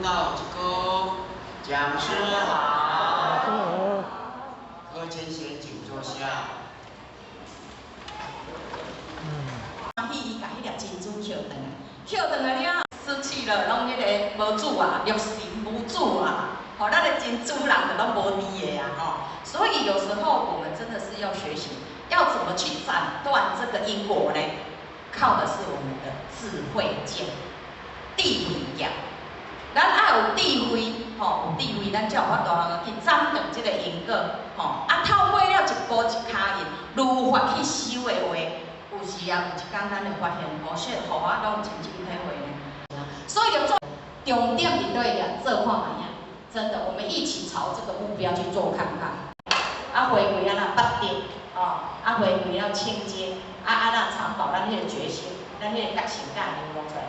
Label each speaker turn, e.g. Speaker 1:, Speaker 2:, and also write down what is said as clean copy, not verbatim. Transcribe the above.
Speaker 1: 道鞠躬，講師好，各位前賢請坐下。
Speaker 2: 喜伊共彼粒珍珠抾轉來，抾轉來了，失去了，攏彼个無主啊，六神無主啊，吼，咱的真主人就攏無佇的啊，吼。所以有時候我們真的是要學習，要怎麼去斬斷這個因果呢？靠的是我們的智慧劍、智慧劍。咱愛有智慧，吼，有智慧，咱才有法度通去斬斷這個因果，吼。啊，透過了一步一跤印，如法去修的話，有時啊，有一工咱會發現，哦，說予我攏有親身體會呢。所以就做重點佇佗啊，做看覓啊，真的，我們一起朝這個目標去做看看。啊，回歸按怎八德，哦，啊，回歸了清淨，啊，按怎長保咱彼個決心，咱彼個覺醒才會流露出來。